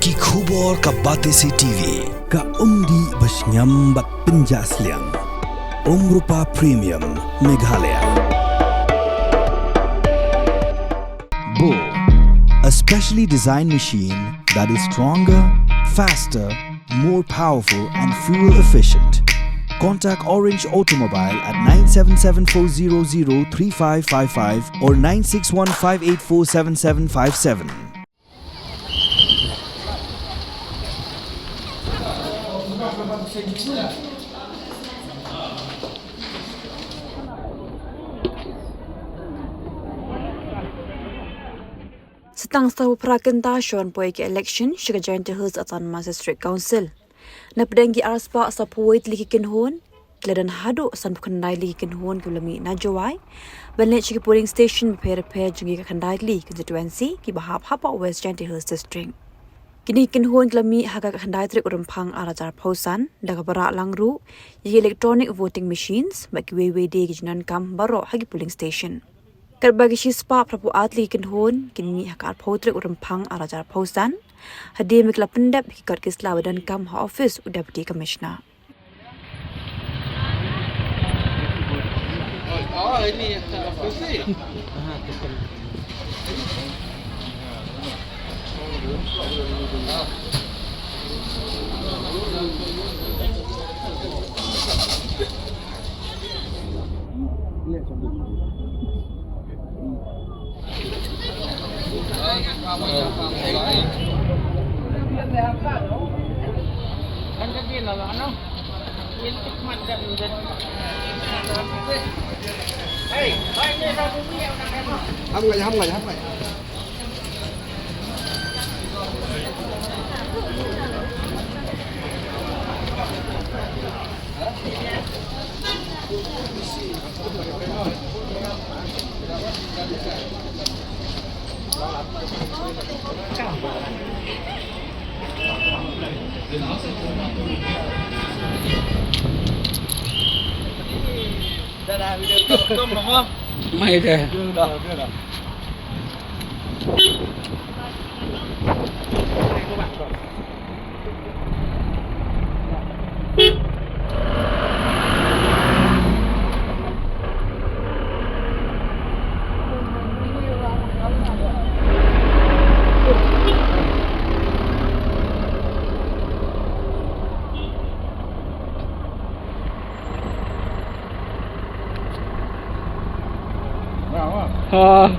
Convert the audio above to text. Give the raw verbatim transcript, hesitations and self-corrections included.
Ki khubor ka Batesi T V, ka umdih ba shngiam bad pynjah sliang. Umrupa Premium, Meghalaya. Bo, a specially designed machine that is stronger, faster, more powerful and fuel efficient. Contact Orange Automobile at nine seven seven four zero zero three five five five or nine six one five eight four seven seven five seven. Sa tang saw phra kynta shon poi ki election sha ka Jaintia Hills Autonomous District Council. Na pdeng ki arspah saw poi tylli ki kynhun, ki la don haduh sanphew khyndai tylli ki kynhun kiba la mih na Jowai ban leit sha ki polling station bapher bapher jong ki khyndai tylli constituency kiba hap hapoh West Jaintia Hills District. Kine ki kynhun ki la mih ha ka khyndai tarik u Rymphang ar hajar arphew san da kaba rah lang ruh ïa ki electronic voting machines bad kiwei wei de ki jingdonkam baroh ha ki polling station. Katba ki shispah phraphew ar tylli ki kynhun kin mih ha ka arphew tarik u Rymphang ar hajar arphew san, hadien ba ki la pyndep ïa ki kot ki sla ba donkam ha ophis u Deputy Commissioner. Ham ngai, ham ngai, ham ngai. Mai de. Ha.